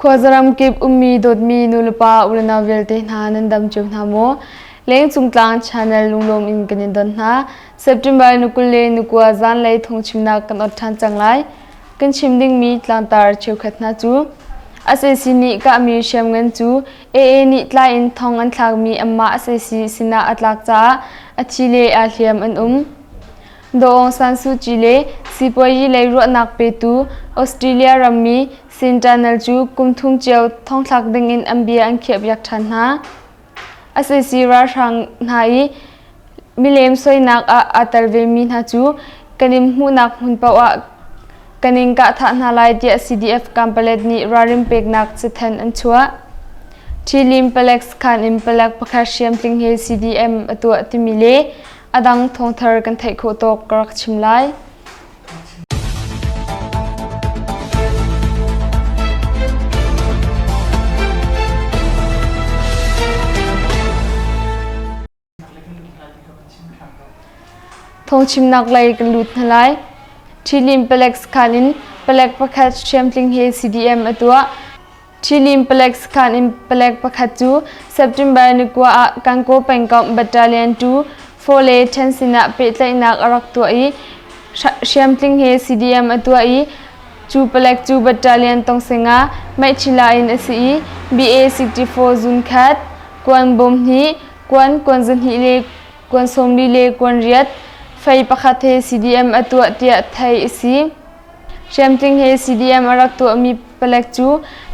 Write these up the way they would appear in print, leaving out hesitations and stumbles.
Khuazaram kip ummi dawtmi nulepa ulenau vialte hna nan dam cio hna maw? Lengcung tlang channel lunglawm in kan in don hna. September ni 20 le ni 9 zanlei thawngchimnak kan ot ṭhan cang lai. Kan chim dingmi tlangtar cheukhat hna cu sac nih kahmi hriamngan cu AA nih tlai in thong an thlakmi anmah sac sinah a tlak caah a thi le aa hliam an um. Daw Aung San Suu Kyi le sipuayi lei ruahnak petu Australia rammi Sintanel cu kum thum cio thongthlak dingin an bia an khiahpiak ṭhan hna. Sac ralhrang hna i milem soinak ah aa tel vemi hna cu kan in hmuhnak hmun paoh ah kan in kahthah hna lai tiah CDF Kanpalet nih ralrin peknak cathanh an chuah. Ṭhilim palek sakhan in palek pakhat hriamtling he CDM a tuah timi le a dang thawngthar kan theih khawh tawk ka rak chim lai. Thawngchimnak lei kan lut hna lai. Ṭhilim palek sakhan in palek pakhat hriamtling he CDM a tuah. Ṭhilim palek sakhan in palek pakhat cu September ni 9 ah Kankaw pengkomh Battalion 2 4 le ṭhen sinah pehtlaihnak a rak tuah i hriamtling he CDM a tuah i cu palek cu Battalion tongsinga Meichila in a si i BA-64 zun khat, kuan bawm hnih, kuan kuan zahnih le kuan 40 le kuan riat, fei pakhat he CDM a tuah tiah theih a si. Hriamtling he CDM a rak tuahmi palek cu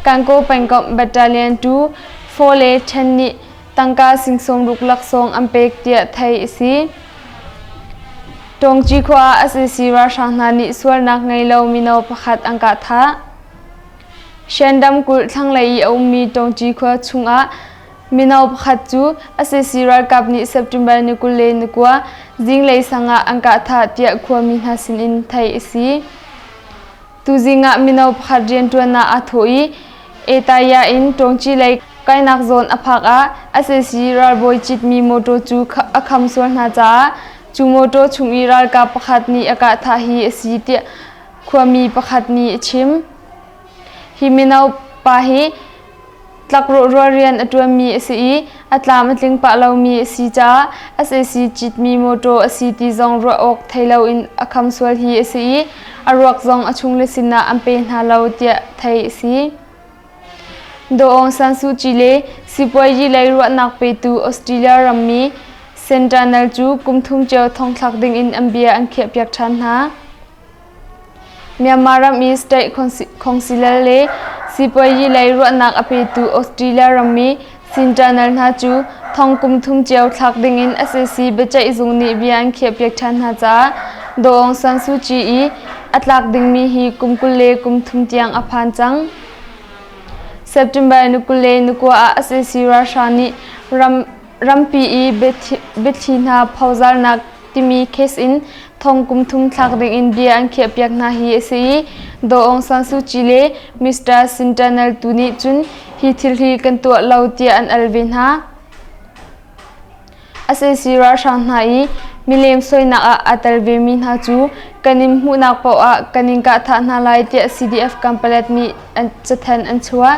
Kankaw pengkomh Battalion 2, 4 le 10 nih tangka sing 60 laksawng an pek tiah theih a si. Tawngci khua ah sac ralhrang hna nih sualnak ngei lo mino pakhat an kah thah. Shandam kulh thlanglei i a ummi Tawngci khua chungah Mino pakhat cu sac ralkap nih September ni 29 zinglei sang ah an kah thah tiah khuami hna sinin theih a si. Tuzing ah mino pakhat rianṭuan ah aa thawh i Etaya in Tawngci lei kainak zawn a phak ah sac ralbawi citmi mawṭaw cu a kham sual hna caah cu mawṭaw chung i ralkap pakhat nih a kah thah hi a si tiah khuami pakhat nih a chim. Hi mino pa hi Tlakrawh rual rian a ṭuanmi a si i a tlam a tling pah lomi a si caah sac citmi mawṭaw a si ti zong ruah awk thei loin a kham sual hi a si i a ruak zong a chungle sinah an pe hna lo tiah theih a si. Daw Aung San Suu Kyi le sipuazi lei ruahnak petu Australia rammi Sentanel cu kum thum cio thongthlak dingin an bia an khiahpiak ṭhan hna. Myanmar ram i State Councilor le sipuazi lei ruahnak a petu Australia rammi Sintanel hna cu thong kum thum cio thlak dingin sac biaceihzung nih bia an khiahpiak ṭhan hna caah Daw Aung San Suu Kyi i a tlak dingmi hi kum 23 tiang a phan cang. September ni 29 ah sac ralhrang nih rampi i biathli hna phozarnak timi case in thong kum thum thlak dingin bia an khiahpiak hna hi a si i Daw Aung San Suu Kyi le Mr. Sintanel tu nih cun hi thil hi kan tuah lo tiah an al ve hna. Sac ralhrang hna i milem soinak ah aa tel vemi hna cu kan in hmuhnak paoh ah kan in kahthah hna lai tiah CDF Kanpalet nih an cathanh an chuah.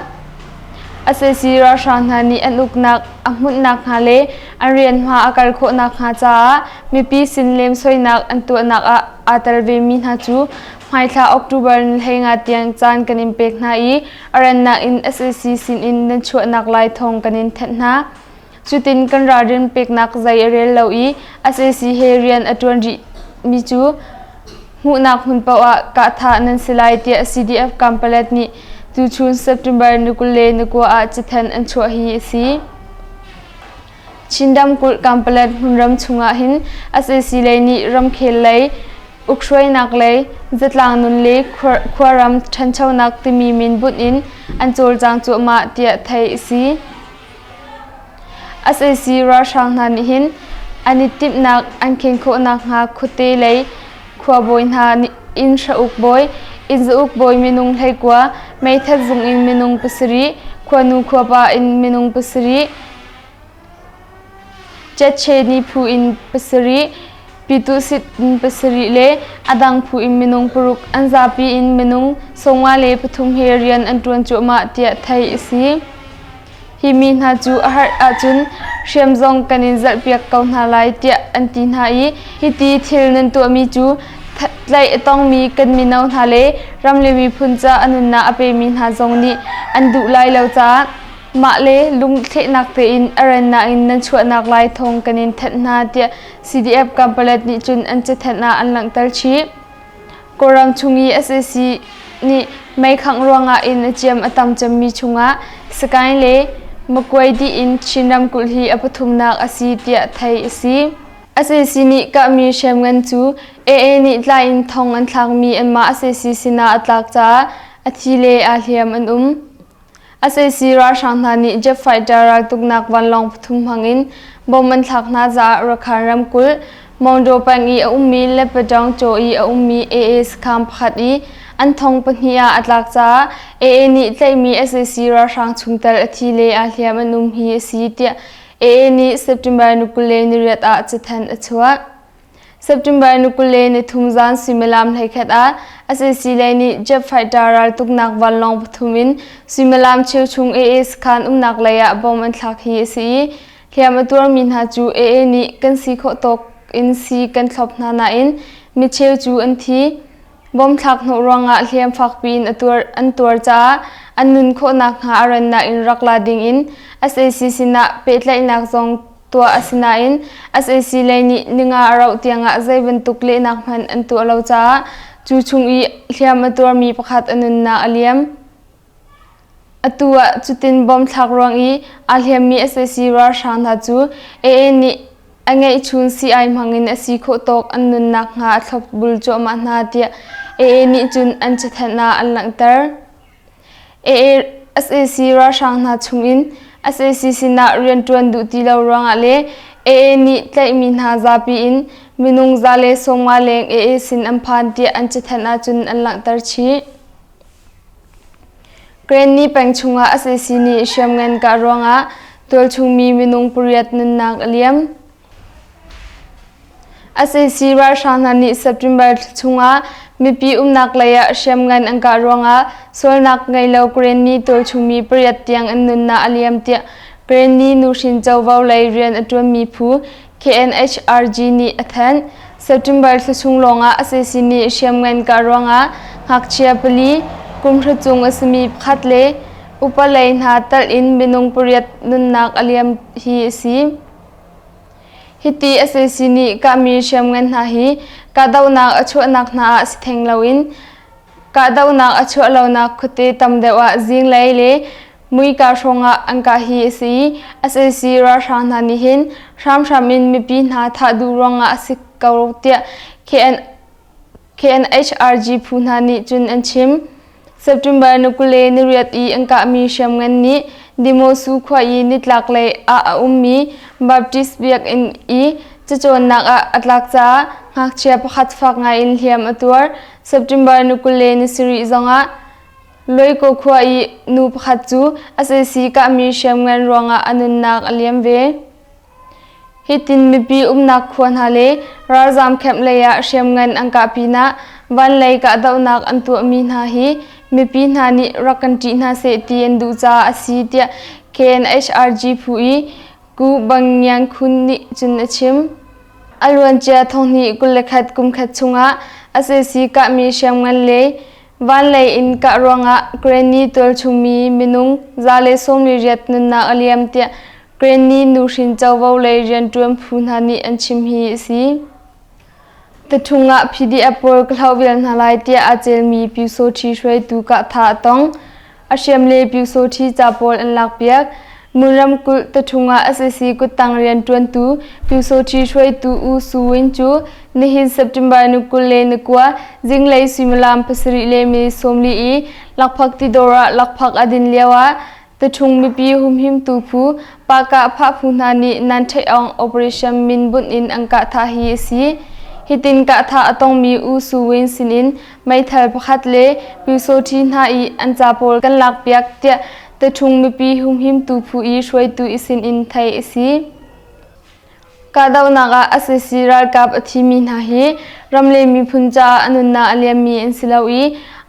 Sac ralhrang hna nih an uknak a hmunh nakhnga le an rianhma a kal khawh nakhnga caah mipi sin lemsoinak an tuahnak ah aa tel vemi hna cu hmaithla October ni 15 tiang caan kan in pek hna i a rannak in sac sinin nan chuahnak lai thawng kan in thanh hna. Cutin kan ralrin peknak zei a rel lo i sac he rian a ṭuan rihmi cu hmuhnak hmun paoh ah kahthah nan si lai tiah CDF Kanpalet nih tuchun September ni 29 ah cathanh an chuah hi a si. Chin ramkulh Kanpalet hmunram chungah hin sac lei nih ramkhel lei, ukhruainak lei, zatlang nun le khuaram ṭhanchonak timi min bunh in an cawlcang cuahmah tiah theih a si. Sac ralhrang hna nih hin an i timhnak an khen khawh nakhnga khuate lei khuabawi hna nih inn hrauk bawi, inn zauk bawi minung 19, meithat zung in minung 7, khuanu khuapa in minung 7, Cetcheni phu in 7. Pitusit in pasarih le a dang phu in minung paruk an zapi in minung 53 he rian an ṭuan cuahmah tiah theih a si. Hi mi hna cu a herh ahcun hriam zong kan in zalhpiak ko hna lai tiah an ti hna i hiti thil nan tuahmi cu tlaih a tongmi kan mino hna le ram le miphun ca a nunnak a pemi hna zong nih an duh lai lo caah mah le lungthlehnak tein a rannak in nan chuahnak lai thawng kan in thanh hna tiah CDF Kampalet nih cun an cathanh ah an langhter chih. Kawlram chung i sac nih meikhangh ruangah inn a ciam a tam cemmi chungah Sagaing le Makuai dih in Chin ramkulh hi a pathumnak a si tiah theih a si. Sac nih kahmi hriamngan cu AA nih tlai in thong an thlakmi anmah sac sinah a tlak caah a thi le aa hliam an um. Sac ralhrang hna nih jet fighter raltuknak vanlawng pathum hmangin bomb an thlak hna caah Rakhine ramkulh Maungdaw peng i a ummi Letpadaung caw i a ummi AA sakhan pakhat i an thong pahnih ah a tlak caah AA nih tlaihmi sac ralhrang chungtel a thi le aa hliam an um hi a si tiah AA nih September ni 28 ah cathanh a chuah. September ni 23 zan suimilam 11 ah sac lei nih jet fighter raltuknak vanlawng pathum in suimilam cheuchung AA sakhan umnak lei ah bomb an thlak hi a si i hliam a tuarmi hna cu AA nih kan si khawh tawk in si kan thlop hna nain micheu cu an thi. Bomb thlak hnawh ruangah hliam fakpi in an tuar caah an nun khawh nakhnga a rannak in rak la dingin sac sinah pehtlaihnak zong tuah a si nain sac lei nih ninga a rauh tiangah zei bantuk lehnak hmanh an tuah lo caah cu chung i hliam a tuarmi pakhat a nunnak a liam. Atu ah cutin bomb thlak ruang i aa hliammi sac ralhrang hna cu AA nih a ngeihchun sii-ai hmangin a si khawh tawk an nunnak hnga a thlopbul cuahmah hna tiah AA nih cun an cathanh ah an langhter. Sac ralhrang hna chungin sac sinah rianṭuan duh ti lo ruangah le AA nih tlaihmi hna zapi in minung 150 leng AA sin an phan tiah an cathanh ahcun an langhter chih. Granny peng chungah sac nih hriamngan kah ruangah tualchungmi minung pariat nunnak a liam. Sac ralhrang hna nih September thla chungah mipi umnak lei ah hriamngan an kah ruangah sualnak ngei lo Granny tualchungmi pariat tiang an nunnak a liam tiah Granny nuhrin covo lei rian a ṭuanmi phu KNHRG nih a thanh. September thla chung lawngah sac nih hriamngan kah ruangah ngakchia pali, kum hra cung a simi pakhat le upa lei hna telh in minung pariat nunnak a liam hi a si. Hiti sac nih kahmi hriamngan hna hi kahdohnak a chuahnak hna ah si theng loin kahdohnak a chuah lonak khuate tam deuh ah zinglei le muika hrawngah an kah hi a si i sac ralhrang hna nih hin hramhram in mipi hna thah duh ruangah a si ko tiah KN KNHRG phu hna nih cun an chim. September ni 28 i an kahmi hriamngan nih Dimosu khua i nitlaklei ah a ummi Baptist biakinn i cacawnnak ah a tlak caah ngakchia pakhat fak ngaiin hliam a tuar. September ni 27 zongah Loikaw khua i nu pakhat cu sac kahmi hriamngan ruangah a nunnak a liam ve. Hitin mipi umnak khua hna le ralzaam camp lei ah hriamngan an kah pinah vanlei kahdohnak an tuahmi hna hi mipi hna nih rak kan ṭih hna seh ti an duh caah a si tiah KNHRG phu i Ku Bang Ngiang Khun nih cun a chim. A luancia thonghnih 21 kumkhat chungah sac kahmi hriamngan le vanlei in kah ruangah Granny tualchungmi minung 148 nunnak a liam tiah Granny nuhrin covo lei rianṭuan phu hna nih an chim hi a si. Taṭhung ah PDF pawl ka hloh vial hna lai tiah aa celmi Pyusawṭhi hruaitu kahthah a tong. A hriam le Pyusawṭhi ca pawl an lakpiak. Mon ramkulh taṭhung ah sac kuttang rianṭuantu Pyusawṭhi hruaitu U Su Win cu nihin September ni 29 zinglei suimilam pasarih le minute 40 i lakphak tidawr ah lakphak a din lioah Taṭhung mipi humhimtu phu Pahkah phah phu hna nih Nan Ṭheih Aung operation min bunh in an kahthah hi a si. Hitin kahthah a tongmi U Su Win sinin meithal pakhat le Pyusawṭhi hna i an ca pawl kan lakpiak tiah Taṭhung mipi humhimtu phu i hruaitu i sinin theih a si. Kahdohnak ah sac ralkap a thimi hna hi ram le miphun caah a nunnak a liammi an si lo i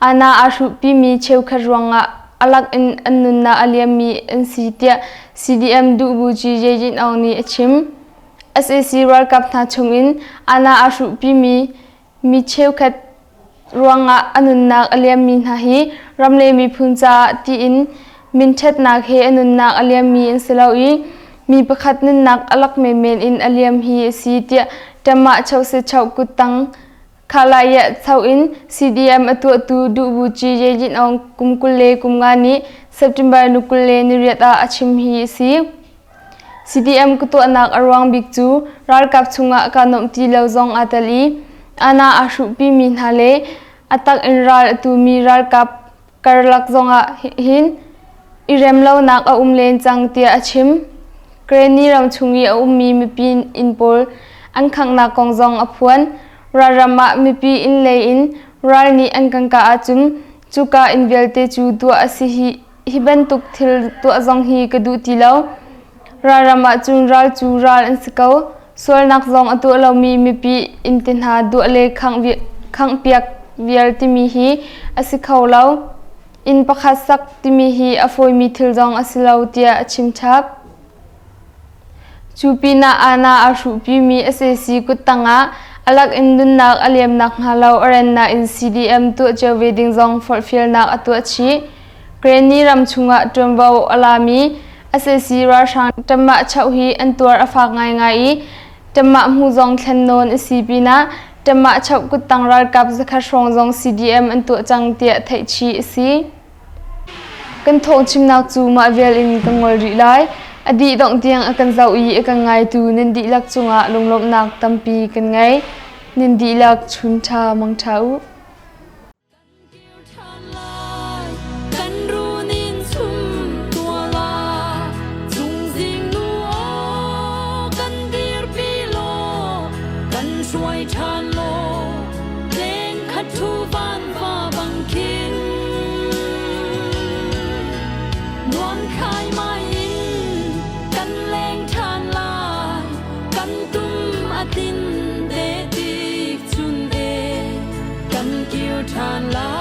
aana aa hruhpimi cheukhat ruangah a lak in an nunnak a liammi an si tiah CDM Duhbuci Ye Yin Aung nih a chim. Sac ralkap hna chungin aana aa hruhpimi mi cheukhat ruangah a nunnak a liammi hna hi ram le miphun caah tiin minṭhatnak he a nunnak a liammi an si lo i mi pakhat nunnak a lak menmen in a liam hi a si tiah ṭamah chohsechoh kuttang khalayah cho in CDM a tuahtu Duhbuci Ye Yin Aung kum 25 nih September ni 28 ah a chim hi a si. CDM ka tuahnak a ruang bik cu ralkap chungah kaa nuamh ti lo zong aa tel i aana aa hruhpimi hna le a tak in ral a tumi ralkap karlak zongah hin i remlonak a um len cang tiah a chim. Karenni ram chung i a ummi mipi inn pawl an khanghnak kong zong a phuan. Ralram ah mipi inn lei in ral nih an kan kah ahcun cuka inn vialte cu duah a si hi Hi bantuk thil tuah zong hi ka duh ti lo. Ralram ah cun ral cu ral an si ko. Sualnak zong a tuah lomi mipi inn te hna duah le khanghpiak vial timi hi a si kho lo. Inn pakhat sak timi hi a fawimi thil zong a si lo tiah a chim chap. Cu pinah aana aa hruhpimi sac kuttang ah a lak in nunnak a liam nakhnga lo a rennak in CDM tuah cio ve ding zong forhfialnak a tuah chih. Karenni ram chungah ṭuanvo a lami sac ralhrang ṭammah choh hi an tuar a fak ngaingai i ṭammah hmu zong thlennawn a si pinah ṭammah choh kuttang ralkap zakhat hrawng zong CDM an tuah cang tiah theih chih a si. Kan thawngchimnak cu mah vial in kan ngol rih lai. A dih dongh tiang a kan zoh i a kan ngaitu nan dihlak cungah lunglawmhnak tampi kan ngei. Nan dihlak chun ṭha mang ṭha u. Hruai ṭhan law tleng khat ṭhu van va bang khin nuam khai mai in kan leng ṭhan lai kan tum a tin te tik chun e kan kir ṭhan lai.